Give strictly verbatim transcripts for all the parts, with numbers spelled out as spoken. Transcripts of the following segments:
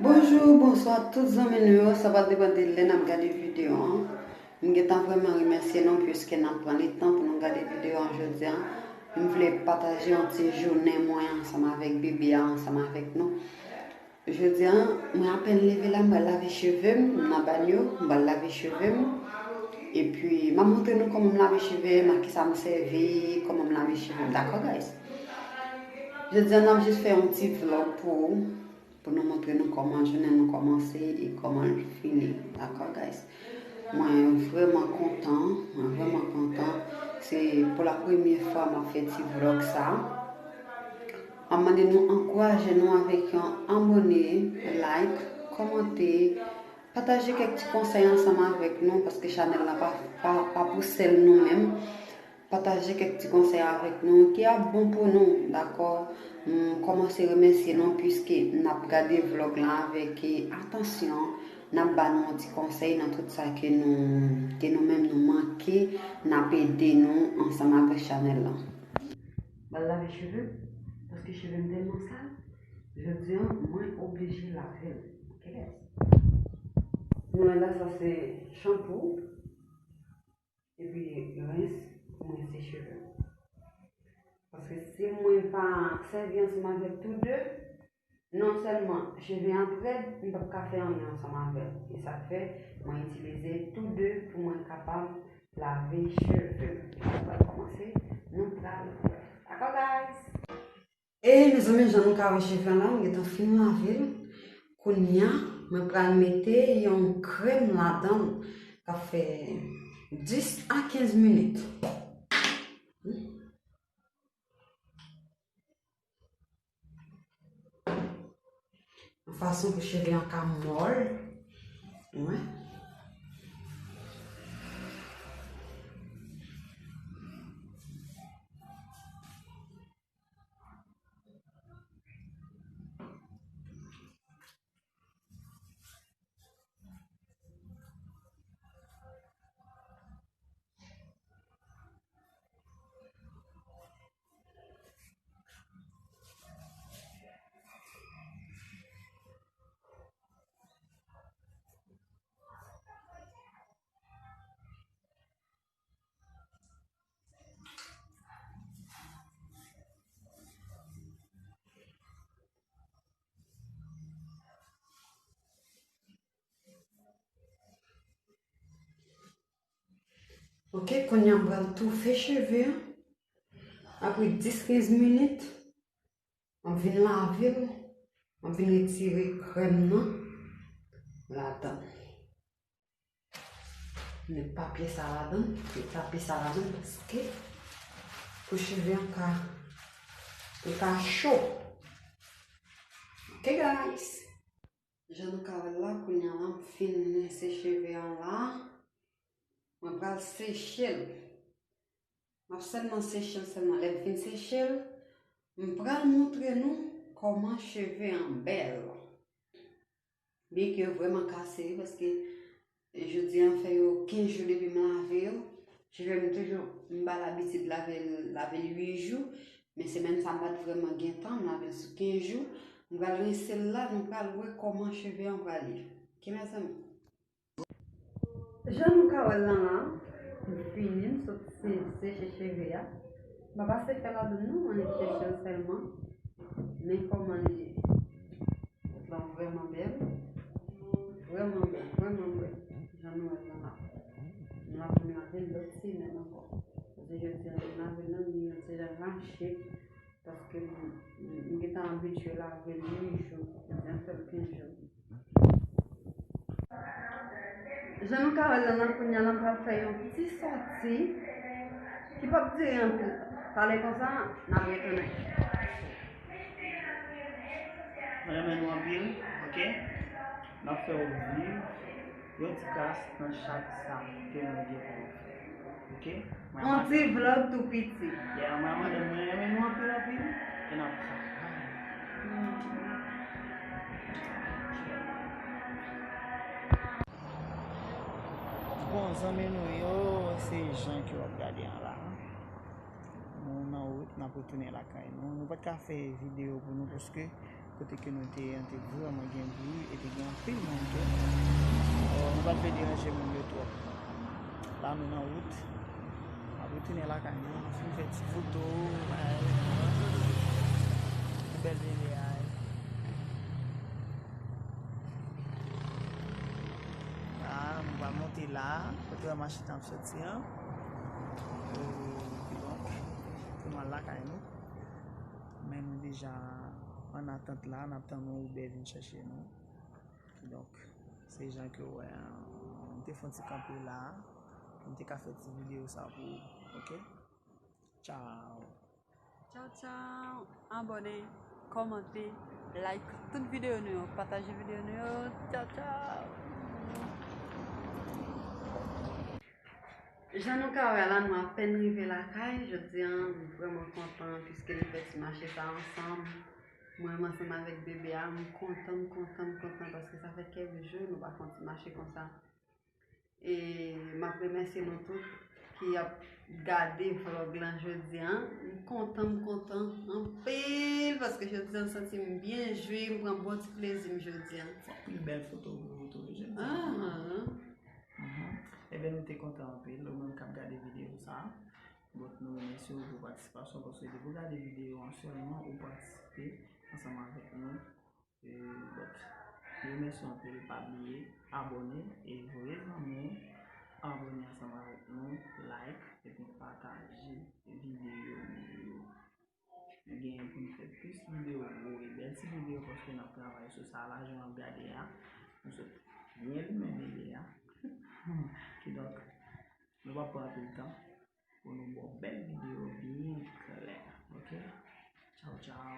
Bonjou, bonswa tout zanmi nou yo. Sa va depann de lè n ap gade videyo an. M gentan vrèman remèsye nou piske n ap pran letan pou nou gade videyo an jodi a. M vle pataje yon ti jounen mwen ansanm avèk bebe a, ansanm avèk nou. Jodi a, mwen apèn leve la, m pral lave cheve m, m nan banyo, m pral lave cheve m. Epi, m ap montre nou kòman m lave cheve m, a kisa m sèvi, kòman m lave cheve m. Dakò, guys? Jodi a, n ap jis fè yon ti vlog pou ou, pou nou montre nou kòman jounen nou kòmanse e kòman l fini. Dakò, guys? Mwen vrèman kontan, mwen vrèman kontan. Se pou la premyè fwa m ap fè ti vlog sa. M ap mande nou ankouraje nou avèk yon abòne, like, kòmante, pataje kèk ti konsèy ansanm avèk nou, paske chanèl la pa, pa, pa pou sèl nou menm. Pataje kèk ti konsèy avèk nou ki ap bon pou nou, dakò? M kòmanse remèsye nou piske n ap gade vlog la avèk atansyon. N ap ba nou yon ti konsèy nan tout sa ke nou, ke nou menm nou manke, n ap ede nou ansanm avèk chanèl la. M al lave cheve m, paske cheve m tèlman sal, jodi a, mwen oblije lave l. Ok, guys? Nou wè la, sa se chanpou, epi rens pou mwen rense cheve m. Paske si mwen pa sèvi ansanm avèk tou de, non sèlman cheve an ap rèd, m p ap ka fè anyen ansanm avè l. E sa k fè mwen itilize tou de pou mwen kapab lave cheve m. Nou pral kòmanse, nou pral wè. Dakò, guys? E, mezanmi, jan nou ka wè cheve an la, m gentan fin lave l. Kounye a, mwen pral mete yon krèm ladan l k ap fè dis a kenz minit. Yon fason pou cheve an ka mòl. Wi. Ok, kounye a m pral toufe cheve an. Apre dis kenz minit, m ap vin lave l, m ap vin retire krèm nan ladan. Met papye sa ladan, met papye sa ladan paske pou cheve an ka, li ka cho. Ok, guys. Jan nou ka wè l la, kounye a la, m fin rense cheve an la. Mwen pral seche l. M ap sèlman seche l sèlman. Lè m fin seche l, m pral montre nou kòman cheve an bèl. Byen ke yo vrèman kase, wi, paske jodi a fè yo kenz jou depi m lave yo. Cheve m toujou, m ba l abitid lave l, lave l uit jou. Men semèn sa, m pa t vrèman gen tan, m lave l sou kenz jou. M pral rense l la, nou pral wè kòman cheve an pral ye. Ok, mezanmi? Jan nou ka wè l lan la, m fini, m sot se-, seche cheve a. M pa pase fè ladan non, annik seche l sèlman. Men kòman li ye. Bèt lan vrèman bèl. Vrèman bèl, vrèman bèl. Jan nou wè l lan la. Nou ap vin lave l lòt semèn ankò. Paske jodi a, nou lave l lan, li yon ti jan rache. Paske m, m, m gentan abitye lave l uit jou, ebyen fè l kenz jou. Jan nou ka wè l lan nan, kounye a la m pral fè yon ti sòti ki p ap dire anpil. Pale konsa, n ap retounen. Mwen renmen nou anpil, ok? N ap fè w viv yon ti kras nan chak sa ke nou gen pou nou fè. Ok? Mwen yon ti vlog tou piti. Yeah, mwen, mwen, mwen renmen nou anpil, anpil. E n ap travay. Bon, zanmi nou yo, se jan ke w ap gade an la. Nou nan wout, n ap retounen lakay nou. Nou pa t ka fè videyo pou nou paske Kote ke nou te ye an te vrèman gen bri e te gen anpil moun tou. Alò, nou pa t vle deranje moun yo twòp. La, nou nan wout. N ap retounen lakay nou. Nou fin fè ti foto, bagay. Ti bèl bebe a. La, nou va monte la. Kote machin ap soti an. E, kidonk, pou nou al lakay nou. Men nou deja an atant la, n ap tann yon Uber vin chèche nou. Kidonk, se jan ke w wè an, m te fè yon ti kanpe la, pou m te ka fè ti videyo sa pou ou, oke? Tchaw! Tchaw, tchaw! Abòne, kòmante, like tout videyo nou yo, pataje videyo nou yo. Tchaw, tchaw! Jan nou ka wè la, nou apèn rive lakay. Jodi a, m vrèman kontan, piske nou fè ti mache sa ansanm. Mwen menm ansanm avèk bebe a, m kontan, m kontan, m kontan, paske sa fè kèk jou nou pa fè yon ti mache konsa. E m ap remèsye nou tout ki ap gade vlòg lan jodi a. M kontan, m kontan anpil, paske jodi a m santi m byen jwi, m pran bon ti plezi m jodi a. Anpil bèl foto pou nou tou jodi a. Ahan. Mhm. Ebyen, nou te kontan anpil, ou menm k ap gade videyo sa. Donk, nou remèsye w pou patisipasyon, paske depi w gade videyo an sèlman, ou patisipe ansanm avèk nou. E, donk, nou remèsye w anpil, pa bliye abòne e voye zanmi w abòne ansanm avèk nou, like, epi pataje videyo nou yo. Nou genyen pou n fè plis videyo gwo e bèl ti videyo, paske n ap travay sou sa la, jan w ap gade a. Nou sot byen limen bebe a. Kidonk, nou p ap pran anpil tan pou nou ba w bèl videyo byen klè, oke? Tchaw, tchaw.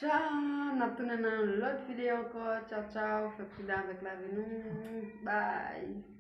Tchaw, n ap tounen nan lòt videyo ankò. Tchaw, tchaw, fè pridan avèk lavi nou. Bye.